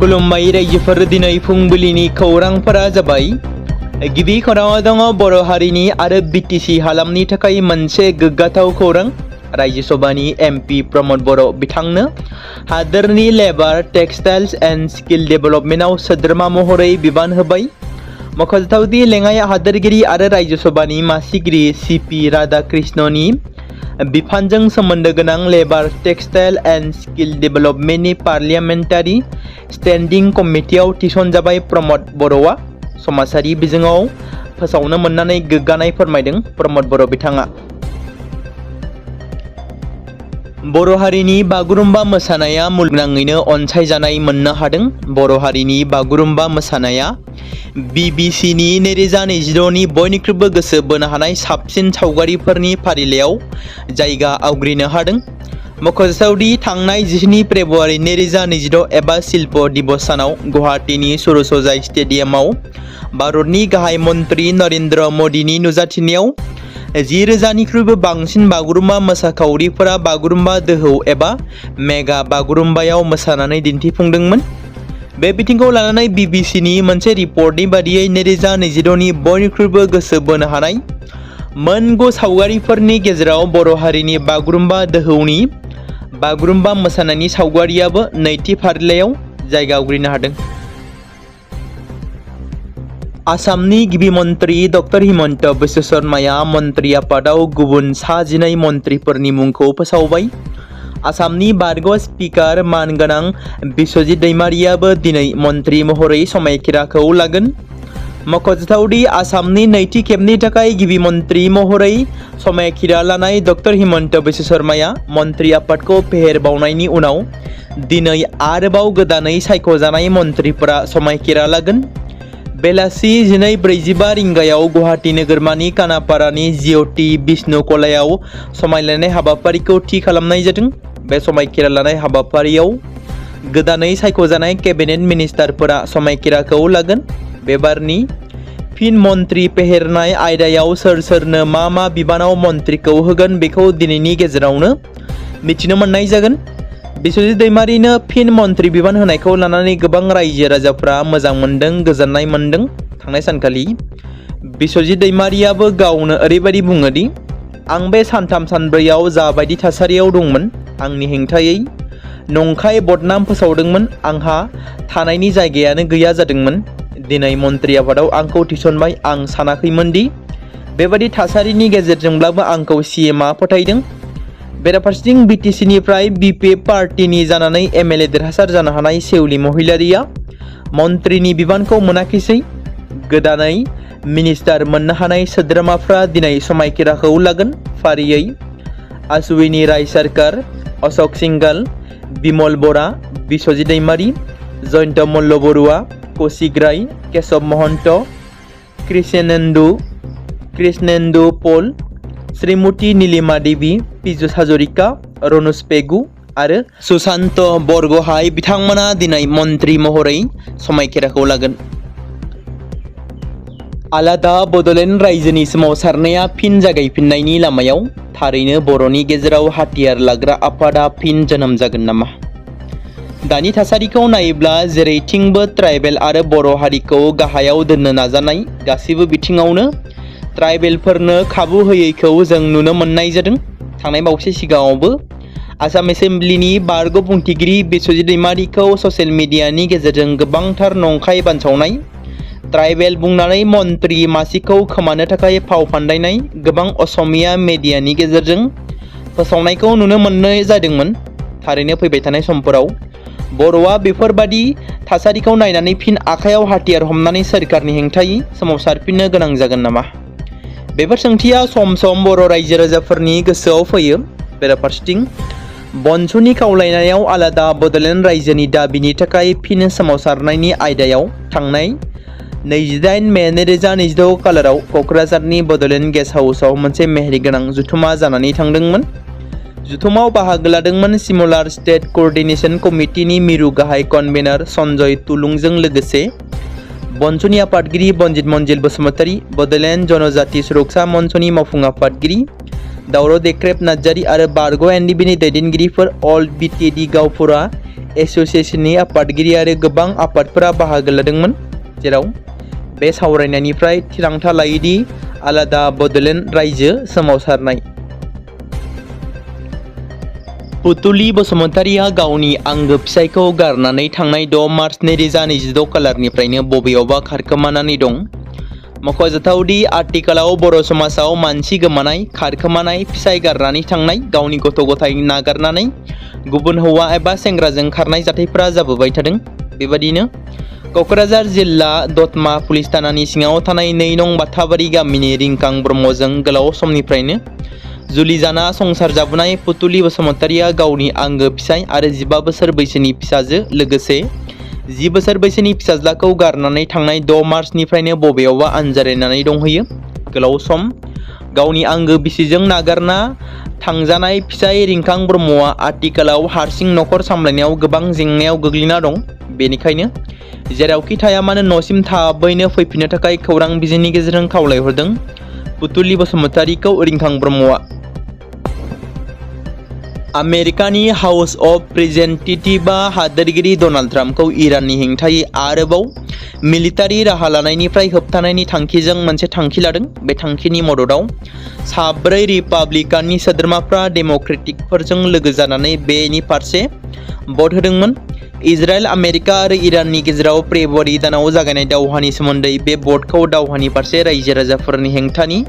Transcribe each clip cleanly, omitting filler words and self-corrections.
खुलुमबाय रायजोफोर दिनै फुंबिलिनि खौरांफोरा जाबाय गिबि खौराङाव दङ बर' हारिनि आरो बिटिसि हालामनि थाखाय मोनसे गोग्गाथाव खौरां। राज्य सभानि एमपि प्रमद बर' बिथांनो हादोरनि लेबार टेक्सटाइल्स एन्ड स्किल डेभेलपमेन्टआव सोद्रोमा महरै बिबान होबाय। मख'जाथाव दि लेङाइ हादोरगिरि आरो राज्य सभानि मासिगिरि सिपि राधा कृष्णनि बिफानजों सोमोन्दो गोनां लेबार टेक्सटाइल एन्ड स्किल डेभेलपमेन्टनि पार्लियामेन्टारि स्टेन्डिं कमिटियाव थिसनजाबाय प्रमद बर'आ समाजारि बिजोङाव फोसावनो मोननानै गोग्गानाय फोरमायदों प्रमद बर' बिथाङा। बर' हारिनि बागुरुम्बा मोसानाया मुलुगनाङैनो अनसायजानाय मोननो हादों। बर' हारिनि बागुरुम्बा मोसानाया बिबिसिनि 2026नि बयनिख्रुइबो गोसो बोनो हानाय साबसिन सावगारिफोरनि फारिलाइयाव जायगा आवग्रिनो हादों। मख'जाथावदि थांनाय 17 फेब्रुवारि 2026 एबा शिल्प दिवस सानाव गुवाहाटीनि सरसजाय स्टेडियामाव भारतनि गाहाय मन्त्री नरेन्द्र मोदीनि नुजाथिनायाव 10,000निख्रुइबो बांसिन बागुरुम्बा मोसाखावरिफोरा बागुरुम्बा दोहौ एबा मेगा बागुरुम्बायाव मोसानानै दिन्थिफुंदोंमोन। बे बिथिंखौ लानानै बिबिसिनि मोनसे रिपर्टनि बादियै 2026नि बयनिख्रुइबो गोसो बोनो हानाय मोन 9 सावगारिफोरनि गेजेराव बर' हारिनि बागुरुम्बा दोहौनि बागुरुम्बा मोसानायनि सावगारियाबो नैथि फारिलाइयाव जायगा आवग्रिनो हादों। आसामनि गिबि मन्त्री डक्टर हिमन्त बिश्व शर्माया मन्त्री आफादाव गुबुन सा 12 मन्त्रिफोरनि मुंखौ फोसावबाय। आसामनि बारग' स्पिकार मानगोनां बिश्वजित दैमारियाबो दिनै मन्त्री महरै समायखिराखौ लागोन। मख'जाथावदि आसामनि नैथि खेबनि थाखाय गिबि मन्त्री महरै समायखिरा लानाय डक्टर हिमन्त बिश्व शर्माया मन्त्री आफादखौ फेहेरबावनायनि उनाव दिनै आरोबाव गोदानै सायख'जानाय मन्त्रिफोरा समायखिरा लागोन। बेलासि 12:45 रिंगायाव गुवाहाटी नोगोरमानि कानापारानि जिअ'टि बिष्णु कलायाव समायलायनाय हाबाफारिखौ थि खालामनाय जादों। बे समायखिरा लानाय हाबाफारियाव गोदानै सायख'जानाय केबिनेट मिनिस्टारफोरा समायखिराखौ लागोन। बे बारनि फिन मन्त्री फेहेरनाय आयदायाव सोरनो मा बिबानाव मन्त्रिखौ होगोन बेखौ दिनैनि गेजेरावनो मिथिनो मोननाय जागोन। बिश्वजित दैमारिनो फिन मन्त्री बिबान होनायखौ लानानै गोबां रायजो राजाफ्रा मोजां मोनदों, गोजोननाय मोनदों। थांनाय सानखालि बिश्वजित दैमारियाबो गावनो ओरैबायदि बुङोदि आं बे सानथाम सानब्रैयाव जाबायदि थासारियाव दंमोन आंनि हेंथायै नंखाय बदनाम फोसावदोंमोन, आंहा थानायनि जायगायानो गैया जादोंमोन। दिनै मन्त्री आफादाव आंखौ थिसनबाय, आं सानाखैमोनदि बेबादि थासारिनि गेजेरजोंब्लाबो आंखौ सिएमआ फोथायदों। बेराफारसेथिं बिटिसिनिफ्राय बिपि पार्टिनि जानानै एमएलए देरहासार जानो हानाय सेउलि महिलारिया मन्त्रिनि बिबानखौ मोनाखिसै। गोदानै मिनिस्टार मोननो हानाय सोद्रोमाफ्रा दिनै समायखिराखौ लागोन। फारियै आसुविनी राय सरकार, अशोक सिंघल, बिमल बरा, बिश्वजित दैमारि, जयन्त मल्ल बरुवा, कौशिक राय, केशव महन्त, कृष्णेन्दु पल, श्रीमती नीलिमा देवी, पीयूष हाजरिका, रनुज पेगु आरो सुशान्त बरग'हाय बिथांमोना दिनै मन्त्री महरै समायखिराखौ लागोन। आलादा बड'लेण्ड रायजोनि सोमावसारनाया फिन जागायफिननायनि लामायाव। थारैनो बर'नि गेजेराव हाथियार लाग्रा आफादा फिन जोनोम जागोन नामा? दानि थासारिखौ नायोब्ला जेरैथिंबो ट्राइबेल आरो बर' हारिखौ गाहायाव दोननो नाजानाय, गासैबो बिथिङावनो ट्राइबेलफोरनो खाबु होयैखौ जों नुनो मोननाय जादों। थांनाय बावैसो सिगाङावबो आसाम एसेम्ब्लिनि बारग' बुंथिगिरि बिश्वजित दैमारिखौ ससियेल मिडियानि गेजेरजों गोबांथार नंखाय बानसावनाय, ट्राइबेल बुंनानै मन्त्री मासिखौ खोमानो थाखाय फाव फान्दायनाय गोबां असमिया मिडियानि गेजेरजों फोसावनायखौ नुनो मोननाय जादोंमोन। थारैनो फैबाय थानाय समफोराव बर'आ बेफोरबादि थासारिखौ नायनानै फिन आखायाव हाथियार हमनानै सोरखारनि हेंथायै सोमावसारफिननो गोनां जागोन नामा? बेफोर सोंथिया सम सम बर' रायजो राजाफोरनि गोसोआव फैयो। बेराफारसेथिं बनसुनि खावलायनायाव आलादा बड'लेण्ड रायजोनि दाबिनि थाखाय फिन सोमावसारनायनि आयदायाव थांनाय 28 मे 2026 खालाराव क'क्राझारनि बड'लेण्ड गेस्ट हाउसआव मोनसे मेहेरगोनां जथुमा जानानै थांदोंमोन। जथुमाव बाहागो लादोंमोन सिमुलार स्टेट क'अर्डिनेशन कमिटिनि मिरु गाहाय कनभेनार सन्जय तुलुंजों लोगोसे बनसुनि आफादगिरि बनजित मन्जिल बसुमतारी, बड'लेण्ड जनजाति सुरक्षा मन्चनि मावफुं आफादगिरि दावराव देख्रेब नार्जारी आरो बारग' एनडिबिनि दैदेनगिरिफोर अल बिटिएडि गावफुरा एसोसिएशननि आफादगिरि आरो गोबां आफादफोरा बाहागो लादोंमोन, जेराव बे सावरायनायनिफ्राय थिरांथा लायोदि आलादा बड'लेण्ड रायजो सोमावसारनाय। पुतुलि बसुमतारिया गावनि आंगो फिसायखौ गारनानै थांनाय 6 मार्च 2026 खालारनिफ्रायनो बबेयावबा खारखोमानानै दं। मख'जाथावदि आथिखालाव बर' समाजाव मानसि गोमानाय, खारखोमानाय, फिसाय गारनानै थांनाय, गावनि गथ' गथाय नागारनानै गुबुन हौवा एबा सेंग्राजों खारनाय जाथायफोरा जाबोबाय थादों। बेबादिनो क'क्राझार जिल्ला दतमा पुलिस थानानि सिङाव थानाय 2 नं बाथाबारि गामिनि रिंखां ब्रह्मजों गोलाव समनिफ्रायनो जुलि जाना संसार जाबोनाय पुतुलि बसुमतारिया गावनि आंगो फिसाय आरो 15 बोसोर बैसोनि फिसाजो लोगोसे 10 बोसोर बैसोनि फिसाज्लाखौ गारनानै थांनाय 6 मार्चनिफ्रायनो बबेयावबा आनजारायनानै दंहैयो। गोलाव सम गावनि आंगो बिसिजों नागारना थांजानाय फिसाय रिंखां ब्रह्मआ आथिखालाव हारसिं न'खर सामलायनायाव गोबां जेंनायाव गोग्लैना दं। बेनिखायनो जेरावखि थाया मानो न'सिम थाबैनो फैफिननो थाखाय खौरां बिजोंनि गेजेरजों खावलायहरदों पुतुलि बसुमतारिखौ रिंखां ब्रह्मआ। आमेरिकानि हाउस अफ रिप्रेजेन्टेटिभआ हादोरगिरि डनाल्ड ट्राम्पखौ इराननि हेंथायै आरोबाव मिलिटारि राहा लानायनिफ्राय होबथानायनि थांखिजों मोनसे थांखि लादों। बे थांखिनि मददाव 4 रिपाब्लिकाननि सोद्रोमाफ्रा डेम'क्रेटिकफोरजों लोगो जानानै बेनि फारसे भट होदोंमोन। इजराइल, आमेरिका आरो इराननि गेजेराव फेब्रुवारि दानाव जागायनाय दावहानि सोमोन्दै बे भटखौ दावहानि फारसे रायजो राजाफोरनि हेंथानि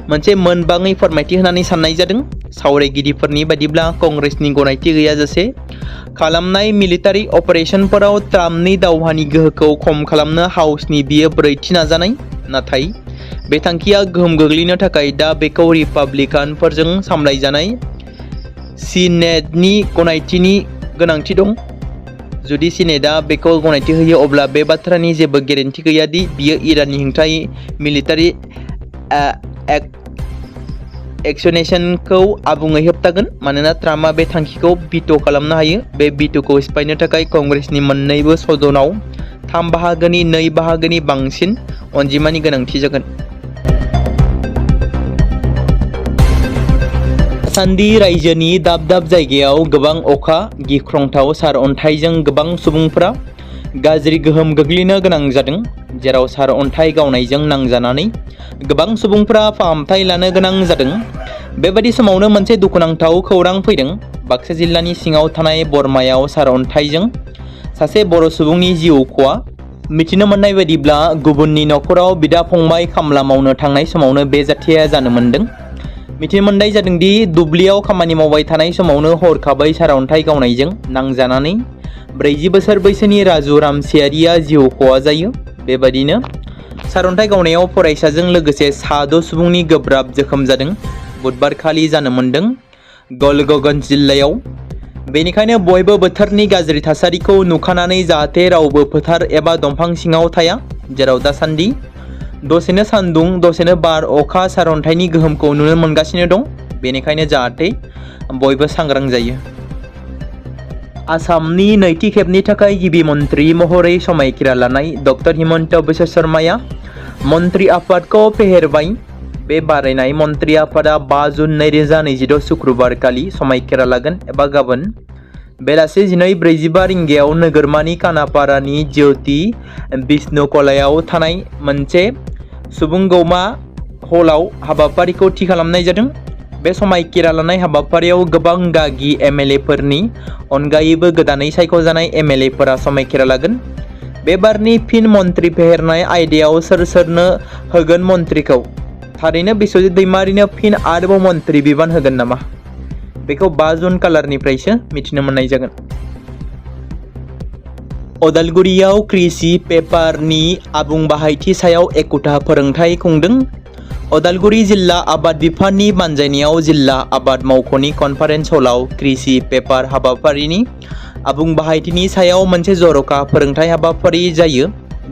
मोनसे मोनबाङै फोरमायथि होननानै साननाय जादों। सावरायगिरिफोरनि बायदिब्ला कंग्रेसनि गनायथि गैयाजासे खालामनाय मिलिटारि अपारेशनफोराव ट्राम्पनि दावहानि गोहोखौ खम खालामनो हाउसनि बियो 4थि नाजानाय। नाथाय बे थांखिया गोहोम गोग्लैनो थाखाय दा बेखौ रिपाब्लिकानफोरजों सामलायजानाय सिनेटनि गनायथिनि गोनांथि दं। जुदि सिनेटआ बेखौ गनायथि होयो अब्ला बे बाथ्रानि जेबो गेरेन्टि गैया दि बियो इराननि हेंथायै मिलिटारि एक्सनेशनखौ आबुङै होबथागोन, मानोना ट्राम्पआ बे थांखिखौ भिट' खालामनो हायो। बे भिट'खौ सिफायनो थाखाय कंग्रेसनि मोन्नैबो सदनाव 3 बाहागोनि 2 बाहागोनि बांसिन अनजिमानि गोनांथि जागोन। दासान्दि रायजोनि दाब दाब जायगायाव गोबां अखा, गिख्रंथाव सारअन्थाइजों गोबां सुबुंफोरा गाज्रि गोहोम गोग्लैनो गोनां जादों, जेराव सारअन्थाइ गावनायजों नांजानानै गोबां सुबुंफोरा फाहामथाय लानो गोनां जादों। बेबादि समावनो मोनसे दुखुनांथाव खौरां फैदों। बाक्सा जिल्लानि सिङाव थानाय बरमायाव सारअन्थाइजों सासे बर' सुबुंनि जिउ खहा। मिथिनो मोननाय बायदिब्ला गुबुननि न'खराव बिदा-फंबाय खामला मावनो थांनाय समावनो बे जाथाया जानो मोन्दों। मिथिनो मोननाय जादोंदि दुब्लियाव खामानि मावबाय थानाय समावनो हरखाबै सारअन्थाइ गावनायजों नांजानानै 40 बोसोर बैसोनि राजु रामसियारिया जिउ खहा जायो। बेबादिनो सारअन्थाइ गावनायाव फरायसाजों लोगोसे 6 सुबुंनि गोब्राब जोखोम जादों। बुधबारखालि जानो मोन्दों गलगगन्ज जिल्लायाव। बेनिखायनो बयबो बोथोरनि गाज्रि थासारिखौ नुखानानै जाहाथे रावबो फोथार एबा दंफां सिङाव थाया, जेराव दासान्दि दसेनो सान्दुं, दसेनो बार, अखा, सारअन्थाइनि गोहोमखौ नुनो मोनगासिनो दं। बेनिखायनो जाहाथे बयबो सांग्रां जायो। आसामनि नैथि खेबनि थाखाय गिबि मन्त्रि महरै समायखिरा लानाय डक्टर हिमन्त बिश्व शर्माया मन्त्रि आफादखौ फेहेरबाय। बे बारायनाय मन्त्रि आफादा 5 जुन 2026 शुक्रबारखालि समायखिरा लागोन एबा गाबोन बेलासि 12:45 रिंगायाव नोगोरमानि कानापारानि ज्योति विष्णु कलायाव थानाय मोनसे सुबुंगौमा हलाव हाबाफारिखौ थि खालामनाय जादों। बे समायखिरा लानाय हाबाफारियाव गोबां गागि एमएलएफोरनि अनगायैबो गोदानै सायख'जानाय एमएलएफोरा समायखिरा लागोन। बे बारनि फिन मन्त्रि फेहेरनाय आयदायाव सोर सोरनो होगोन मन्त्रिखौ? थारैनो बिश्वजित दैमारिनो फिन आरोबाव मन्त्रि बिबान होगोन नामा? बेखौ 5 जुन खालारनिफ्रायसो मिथिनो मोननाय जागोन। अदालगुरियाव कृषि पेपारनि आबुं बाहायथि सायाव एखुथा फोरोंथाय खुंदों। अदालगुरि जिल्ला आबाद बिफाननि बानजायनायाव जिल्ला आबाद मावख'नि कनफारेन्स हलाव कृषि पेपार हाबाफारिनि आबुं बाहायथिनि सायाव मोनसे जर'खा फोरोंथाय हाबाफारि जायो।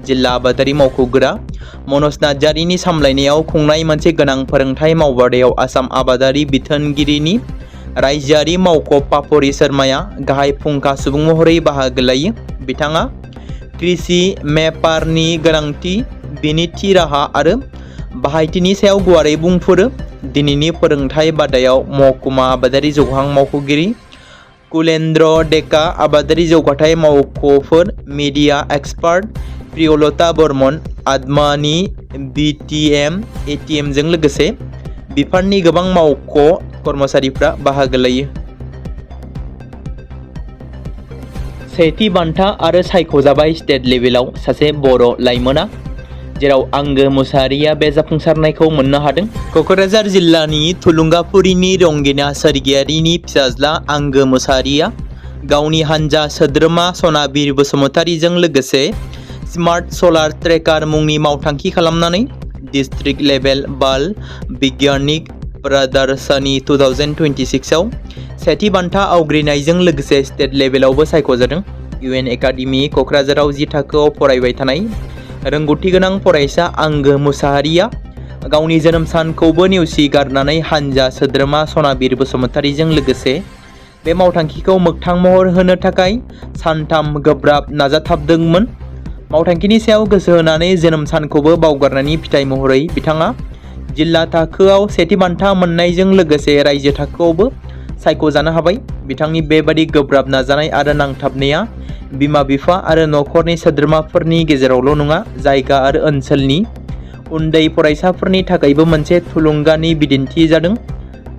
जिल्ला आबादारि मावख'गोरा मनज नार्जारिनि सामलायनायाव खुंनाय मोनसे गोनां फोरोंथाय मावबादायाव आसाम आबादारि बिथोनगिरिनि रायजोआरि मावख' पापरि शर्माया गाहाय फुंखा सुबुं महरै बाहागो लायो। बिथाङा कृषि मेपारनि गोनांथि, बेनि थि राहा आरो बाहायथिनि सायाव गुवारै बुंफोरो। दिनैनि फोरोंथाय बादायाव महकुमा आबादारि जौगाहां मावख'गिरि कुलेन्द्र डेका आबादारि जौगाथाय मावख'फोर मीडिया एक्सपार्ट प्रियलता बर्मन आदमानि BTM ATM जों लोगोसे बिफाननि गोबां मावख' कर्मचारिफ्रा बाहागो लायो। सेथि बान्था आरो सायख'जाबाय स्टेट लेभेलाव सासे बर' लाइमोना, जेराव आंगो मुसाहारिया बे जाफुंसारनायखौ मोननो हादों। क'क्राझार जिल्लानि थुलुंगाफुरिनि रंगिना सोरगियारिनि फिसाज्ला आंगो मुसाहारिया गावनि हानजा सोद्रोमा सनाबिर बसुमतारीजों लोगोसे स्मार्ट सलार ट्रेकार मुंनि मावथांखि खालामनानै डिस्ट्रिक्ट लेभेल बाल बिगियानिक प्रदर्शनी 2026 आव सेथि बान्था आवग्रिनायजों लोगोसे स्टेट लेभेलावबो सायख'जादों। UN एकाडेमि क'क्राझाराव 10 थाखोआव फरायबाय थानाय रोंगौथि गोनां फरायसा आंगो मुसाहारिया गावनि जोनोम सानखौबो नेवसिगारनानै हानजा सोद्रोमा सनाबिर बसुमतारीजों लोगोसे बे मावथांखिखौ मोगथां महर होनो थाखाय सानथाम गोब्राब नाजाथाबदोंमोन। मावथांखिनि सायाव गोसो होनानै जोनोम सानखौबो बावगारनायनि फिथाइ महरै बिथाङा जिल्ला थाखोआव सेथि बान्था मोननायजों लोगोसे रायजो थाखोआवबो सायख'जानो हाबाय। बिथांनि बेबादि गोब्राब नाजानाय आरो नांथाबनाया बिमा-बिफा आरो नखरनि सोद्रोमाफोरनि गेजेरावल' नङा, जायगा आरो ओनसोलनि उन्दै फरायसाफोरनि थाखायबो मोनसे थुलुंगानि बिदिन्थि जादों।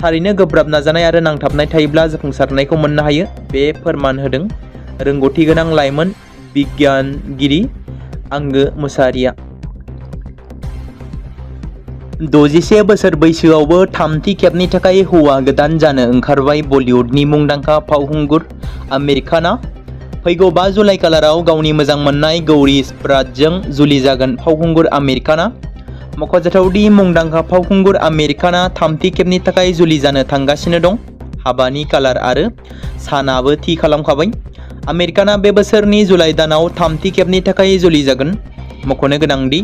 थारैनो गोब्राब नाजानाय आरो नांथाबनाय थायोब्ला जाफुंसारनायखौ मोननो हायो, बे फोरमान होदों रोंगौथि गोनां लाइमोन बिगियानगिरि आंगो मुसाहारिया। 61 बोसोर बैसोआवबो थामथि खेबनि थाखाय हौवा गोदान जानो ओंखारबाय बलिउडनि मुंदांखा फावखुंगुर आमिर खानआ। फैगौ 5 जुलाइ खालाराव गावनि मोजां मोननाय गौरी स्प्राटजों जुलि जागोन फावखुंगुर आमिर खानआ। मख'जाथावदि मुंदांखा फावखुंगुर आमिर खानआ थामथि खेबनि थाखाय जुलि जानो थांगासिनो दं। हाबानि कालार आरो सानाबो थि खालामखाबाय। आमिर खानआ बे बोसोरनि जुलाइ दानाव थामथि खेबनि थाखाय जुलि जागोन। मख'नो गोनांदि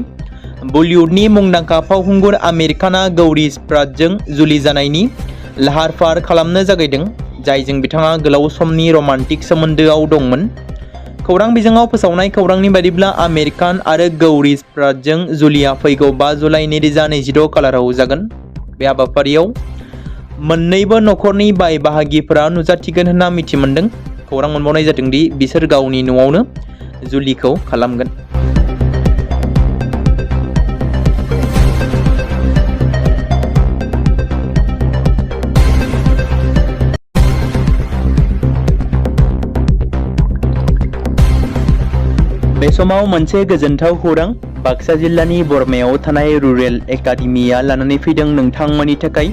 बलिउडनि मुंदांखा फावखुंगुर आमिर खानआ गौरी स्प्राटजों जुलि जानायनि लाहार-फाहार खालामनो जागायदों, जायजों बिथाङा गोलाव समनि रमान्टिक सोमोन्दोआव दंमोन। खौरां बिजोङाव फोसावनाय खौरांनि बायदिब्ला आमिर खान आरो गौरी स्प्राटजों जुलिया फैगौ 5 जुलाइ 2026 खालाराव जागोन। बे हाबाफारियाव मोन्नैबो नखरनि बाय बाहागिफोरा नुजाथिगोन होनना मिथि मोनदों। खौरां मोनबावनाय जादों दि बिसोर गावनि न'आवनो जुलिखौ खालामगोन। बे समाव मोनसे गोजोनथाव खौरां बाक्सा जिल्लानि बरमायाव थानाय रुरेल एकाडेमिया लानानै फैदों नोंथांमोननि थाखाय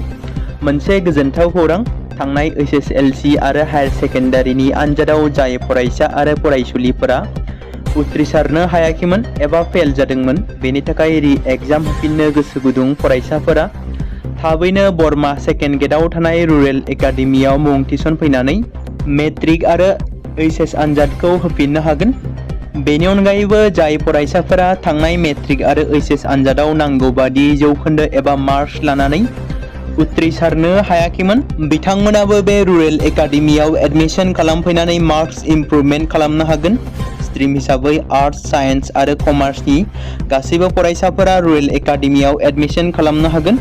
मोनसे गोजोनथाव खौरां। थांनाय SSLC आरो हायार सेकेन्डारिनि आनजादाव जाय फरायसा आरो फरायसुलिफोरा उथ्रिसारनो हायाखैमोन एबा फेल जादोंमोन, बेनि थाखाय रि-एग्जाम होफिननो गोसो गुदुं फरायसाफोरा थाबैनो बरमा सेकेन्ड गेटआव थानाय रुरेल एकाडेमियाव मुं थिसनफैनानै मेट्रिक आरो HS आनजादखौ होफिननो हागोन। बेनि अनगायैबो जाय फरायसाफोरा थांनाय मेट्रिक आरो HS आनजादाव नांगौ बादि जौखोन्दो एबा मार्क्स लानानै उथ्रिसारनो हायाखैमोन, बिथांमोनाबो बे रुरेल एकाडेमियाव एडमिशन खालामफैनानै मार्क्स इमप्रुभमेन्ट खालामनो हागोन। स्ट्रिम हिसाबै आर्टस, साइन्स आरो कमार्सनि गासैबो फरायसाफोरा रुरेल एकाडेमियाव एडमिशन खालामनो हागोन।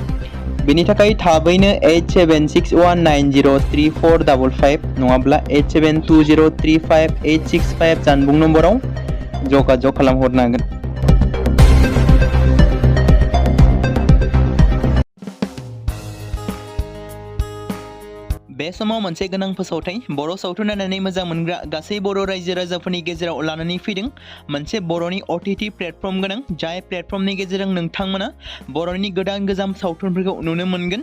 बेनि थाखाय थाबैनो 8761903455 नङाब्ला 87203585 जानबुं नम्बराव जगाजग खालामहरनो हागोन। बे समाव मोनसे गोनां फोसावथाय बर' सावथुन नायनानै मोजां मोनग्रा गासै बर' रायजो राजाफोरनि गेजेराव लानानै फैदों मोनसे बर'नि OTT प्लेटफर्म गोनां, जाय प्लेटफर्मनि गेजेरजों नोंथांमोना बर'नि गोदान गोजाम सावथुनफोरखौ नुनो मोनगोन।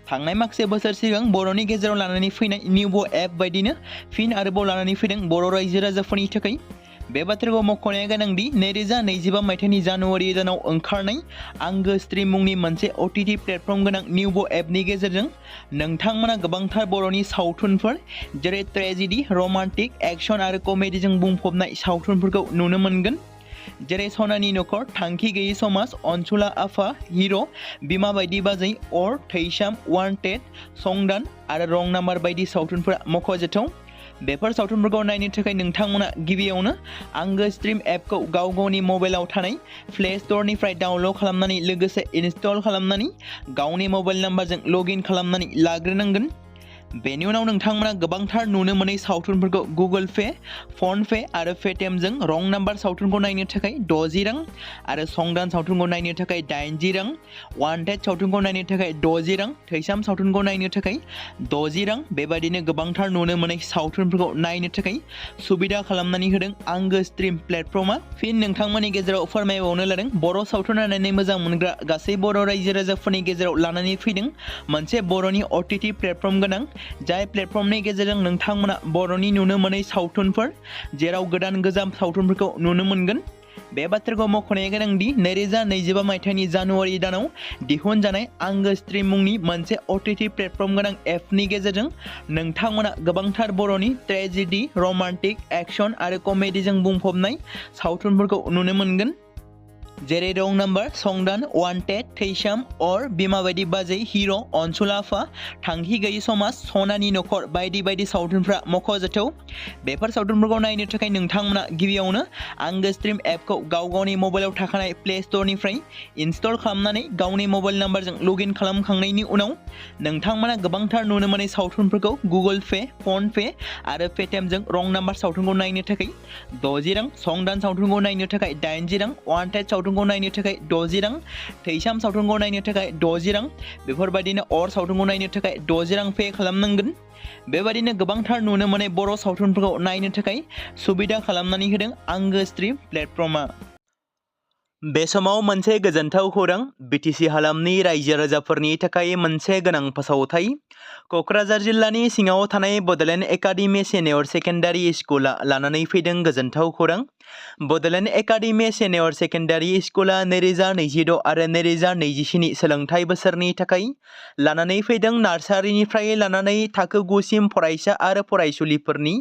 थांनाय माखासे बोसोर सिगां बर'नि गेजेराव लानानै फैनाय निउबो एप बायदिनो फिन आरोबाव लानानै फैदों बर' रायजो राजाफोरनि थाखाय। बे बाथ्राखौ मख'नाया गोनांदि 2025 मायथाइनि जानुवारि दानाव ओंखारनाय आंगो स्ट्रिम मुंनि मोनसे OTT प्लेटफर्म गोनां निउबो एपनि गेजेरजों नोंथांमोना गोबांथार बर'नि सावथुनफोर जेरै ट्रेजेडि, रमान्टिक, एक्शन आरो कमेडिजों बुंफबनाय सावथुनफोरखौ नुनो मोनगोन। जेरै सनानि नखर, थांखि गैयै समाज, अनसुला आफा, हिर', बिमा बायदि बाजै, अर, थैसाम, वान्टेड, संदान आरो रं नाम्बार बायदि सावथुनफोरा मख'जाथाव। बेफोर सावथुनफोरखौ नायनो थाखाय नोंथांमोना गिबियावनो आंगो स्ट्रिम एपखौ गावनि मबाइलाव थानाय प्ले स्ट'रनिफ्राय डाउनल'ड खालामनानै लोगोसे इनस्टल खालामनानै गावनि मबाइल नाम्बारजों लग इन खालामनानै लाग्रोनांगोन। बेनि उनाव नोंथांमोना गोबांथार नुनो मोनै सावथुनफोरखौ गुगोल पे, फन पे आरो पेटिएमजों रं नाम्बार सावथुनखौ नायनो थाखाय 60 रां आरो संदान सावथुनखौ नायनो थाखाय 80 रां, वान्टेड सावथुनखौ नायनो थाखाय 60 रां, थैसाम सावथुनखौ नायनो थाखाय 60 रां बेबायदिनो गोबांथार नुनो मोनै सावथुनफोरखौ नायनो थाखाय सुबिदा खालामनानै होदों आंगो स्ट्रिम प्लेटफर्मा। फिन नोंथांमोननि गेजेराव फोरमायबावनो लादों बर' सावथुन नायनानै मोजां मोनग्रा गासै बर' रायजो राजाफोरनि गेजेराव लानानै फैदों मोनसे बर'नि OTT प्लेटफर्म गोनां, जाय प्लेटफर्मनि गेजेरजों नोंथांमोना बर'नि नुनो मोनै सावथुनफोर जेराव गोदान गोजाम सावथुनफोरखौ नुनो मोनगोन। बे बाथ्राखौ मख'नाया गोनांदि 2025 मायथाइनि जानुवारि दानाव दिहुनजानाय आंगो स्ट्रिम मुंनि मोनसे OTT प्लेटफर्म गोनां एपनि गेजेरजों नोंथांमोना गोबांथार बर'नि ट्रेजेडि, रमान्टिक, एक्शन आरो कमेडिजों बुंफबनाय सावथुनफोरखौ नुनो मोनगोन। जेरै रं नाम्बार, संदान, वान्टेड, थैसाम और बिमा बायदि बाजै, हिर', अनसुलाफा, थांखि गैयि समाज, सनानि नखर बायदि बायदि सावथुनफ्रा मख'जाथाव। बेफोर सावथुनफोरखौ नायनो थाखाय नोंथांमोना गिबियावनो आंगो स्ट्रिम एपखौ गाव गावनि मबाइलाव थाखानाय प्ले स्ट'रनिफ्राय इनस्टल खालामनानै गावनि मबाइल नाम्बारजों लगइन खालामखांनायनि उनाव नोंथांमोना गोबांथार नुनो मोनै सावथुनफोरखौ गुगोल पे, फन पे आरो पेटिएमजों रं नाम्बार सावथुनखौ नायनो थाखाय 60 रां, संदान सावथुनखौ नायनो थाखाय 80 रां, वान्टेड सावथुनखौ नायनो थाखाय 60 रां, थैसाम सावथुनखौ नायनो थाखाय 60 रां बेफोरबायदिनो अर सावथुनखौ नायनो थाखाय 60 रां पे खालामनांगोन। बेबायदिनो गोबांथार नुनो मोनै बर' सावथुनफोरखौ नायनो थाखाय सुबिदा खालामनानै होदों आंगो स्ट्रिम प्लेटफर्मा। बे समाव मोनसे गोजोनथाव खौरां, BTC हालामनि रायजो राजाफोरनि थाखाय मोनसे गोनां फोसावथाय। क'क्राझार जिल्लानि सिङाव थानाय बड'लेण्ड एकाडेमि सिनियर सेकेन्डारि स्कुला लानानै फैदों गोजोनथाव खौरां। बड'लेण्ड एकाडेमि सिनियर सेकेन्डारि स्कुला 2026 आरो 2027 सोलोंथाइ बोसोरनि थाखाय लानानै फैदों नार्सारिनिफ्राय लानानै थाखो 9 सिम फरायसा आरो फरायसुलिफोरनि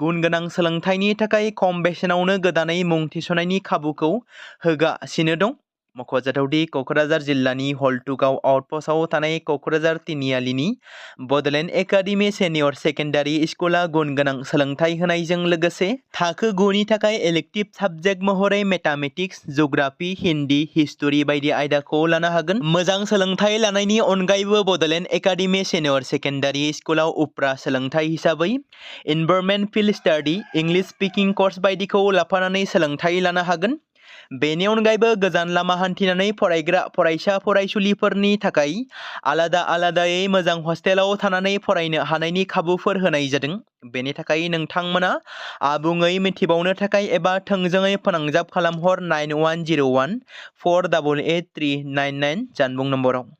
गुन गोनां सोलोंथाइनि थाखाय खम बेसेनावनो गोदानै मुं थिसननायनि खाबुखौ होगासिनो दं। मख'जाथावदि क'क्राझार जिल्लानि हल्टुगाव आउटपस्टआव थानाय क'क्राझार तिनिआलिनि बड'लेण्ड एकाडेमि सिनियर सेकेन्डारि स्कुला गुन गोनां सोलोंथाइ होनायजों लोगोसे थाखो 9 नि थाखाय इलेक्टिभ साबजेक्ट महरै मेथामेटिक्स, जिअ'ग्राफि, हिन्दी, हिस्टरि बायदि आयदाखौ लानो हागोन। मोजां सोलोंथाइ लानायनि अनगायैबो बड'लेण्ड एकाडेमि सिनियर सेकेन्डारि स्कुलाव उफ्रा सोलोंथाइ हिसाबै environment field study, English speaking course बायदिखौ लाफानानै सोलोंथाइ लानो हागोन। बेनि अनगायैबो गोजान लामा हान्थिनानै फरायग्रा फरायसा फरायसुलिफोरनि थाखाय आलादा आलादायै मोजां हस्टेलाव थानानै फरायनो हानायनि खाबुफोर होनाय जादों। बेनि थाखाय नोंथांमोना आबुङै मिथिबावनो थाखाय एबा थोंजोङै फोनांजाब खालामहर 9101 488 399 जानबुं नम्बराव।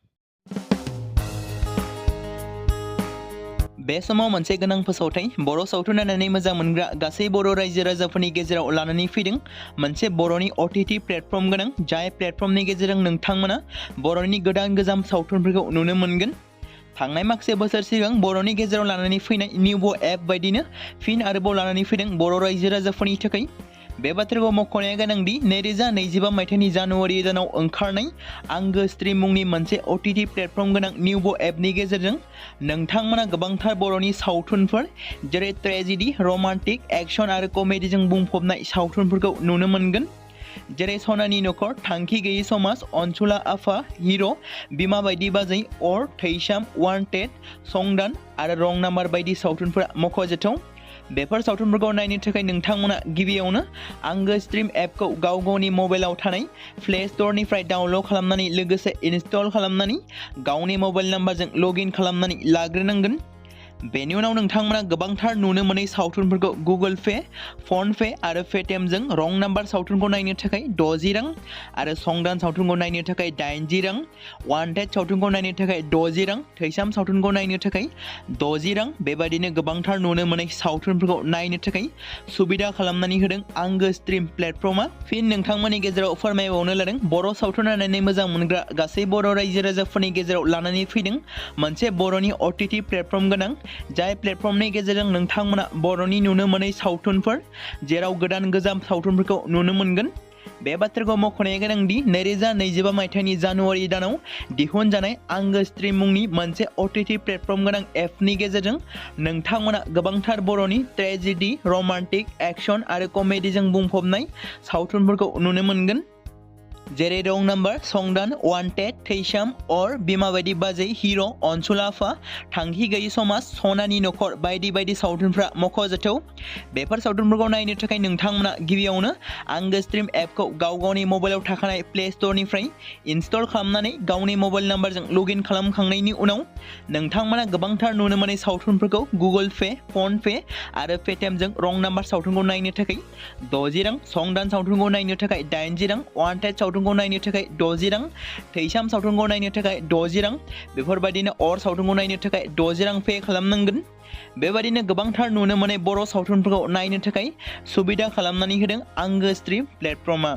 बे समाव मोनसे गोनां फोसावथाय, बर' सावथुन नायनानै मोजां मोनग्रा गासै बर' रायजो राजाफोरनि गेजेराव लानानै फैदों मोनसे बर'नि OTT प्लेटफर्म गोनां, जाय प्लेटफर्मनि गेजेरजों नोंथांमोना बर'नि गोदान गोजाम सावथुनफोरखौ नुनो मोनगोन। थांनाय माखासे बोसोर सिगां बर'नि गेजेराव लानानै फैनाय निउबो एप बायदिनो फिन आरोबाव लानानै फैदों बर' रायजो राजाफोरनि थाखाय। बे बाथ्राखौ मख'नाया गोनांदि 2025 मायथाइनि जानुवारि दानाव ओंखारनाय आंगो स्ट्रिम मुंनि मोनसे OTT प्लेटफर्म गोनां निउबो एपनि गेजेरजों नोंथांमोना गोबांथार बर'नि सावथुनफोर जेरै ट्रेजेडि, रमान्टिक, एक्शन आरो कमेडिजों बुंफबनाय सावथुनफोरखौ नुनो मोनगोन। जेरै सनानि नखर, थांखि गैयि समाज, अनसुला आफा, हिर', बिमा बायदि बाजै, अर, थैसाम, वान्टेड, संदान आरो रं नाम्बार बायदि सावथुनफोरा मख'जाथाव। बेफोर सावथुनफोरखौ नायनो थाखाय नोंथांमोना गिबियावनो आंगो स्ट्रिम एपखौ गाव गावनि मबाइलाव थानाय प्ले स्ट'रनिफ्राय डाउनल'ड खालामनानै लोगोसे इनस्टल खालामनानै गावनि मबाइल नाम्बारजों लगइन खालामनानै लाग्रोनांगोन। बेनि उनाव नोंथांमोना गोबांथार नुनो मोनै सावथुनफोरखौ गुगोल पे, फन पे आरो पेटिएमजों रं नाम्बार सावथुनखौ नायनो थाखाय 60 रां आरो संदान सावथुनखौ नायनो थाखाय 80 रां, वान्टेड सावथुनखौ नायनो थाखाय 60 रां, थैसाम सावथुनखौ नायनो थाखाय 60 रां बेबायदिनो गोबांथार नुनो मोनै सावथुनफोरखौ नायनो थाखाय सुबिदा खालामनानै होदों आंगो स्ट्रिम प्लेटफर्मा। फिन नोंथांमोननि गेजेराव फोरमायबावनो लादों बर' सावथुन नायनानै मोजां मोनग्रा गासै बर' रायजो राजाफोरनि गेजेराव लानानै फैदों मोनसे बर'नि OTT प्लेटफर्म गोनां, जाय प्लेटफर्मनि गेजेरजों नोंथांमोना बर'नि नुनो मोनै सावथुनफोर जेराव गोदान गोजाम सावथुनफोरखौ नुनो मोनगोन। बे बाथ्राखौ मख'नाया गोनांदि 2025 मायथाइनि जानुवारि दानाव दिहुनजानाय आंगो स्ट्रिम मुंनि मोनसे OTT प्लेटफर्म गोनां एपनि गेजेरजों नोंथांमोना गोबांथार बर'नि ट्रेजेडि, रमान्टिक, एक्शन आरो कमेडिजों बुंफबनाय सावथुनफोरखौ नुनो मोनगोन। जेरै रं नाम्बार संदान वान्टेड थैसाम अर बिमा बायदि बाजै हिर' अनसुलाफा थांखि गैयि समाज सनानि नखर बायदि बायदि सावथुनफ्रा मख'जाथाव। बेफोर सावथुनफोरखौ नायनो थाखाय नोंथांमोना गिबियावनो आंगो स्ट्रिम एपखौ गाव गावनि मबाइलाव थाखानाय प्ले स्ट'रनिफ्राय इनस्टल खालामनानै गावनि मबाइल नाम्बारजों लगइन खालामखांनायनि उनाव नोंथांमोना गोबांथार नुनो मोनै सावथुनफोरखौ गुगोल पे, फन पे आरो पेटिएमजों रं नाम्बार सावथुनखौ नायनो थाखाय 60 रां, संदान सावथुनखौ नायनो थाखाय 80 रां, वान्टेड सावथुनखौ नायनो थाखाय 60 रां, थैसाम सावथुनखौ नायनो थाखाय 60 रां, बेफोरबायदिनो अर सावथुनखौ नायनो थाखाय 60 रां पे खालामनांगोन। बेबायदिनो गोबांथार नुनो मोनै बर' सावथुनफोरखौ नायनो थाखाय सुबिदा खालामनानै होदों आंगो स्ट्रिम प्लेटफर्मआ।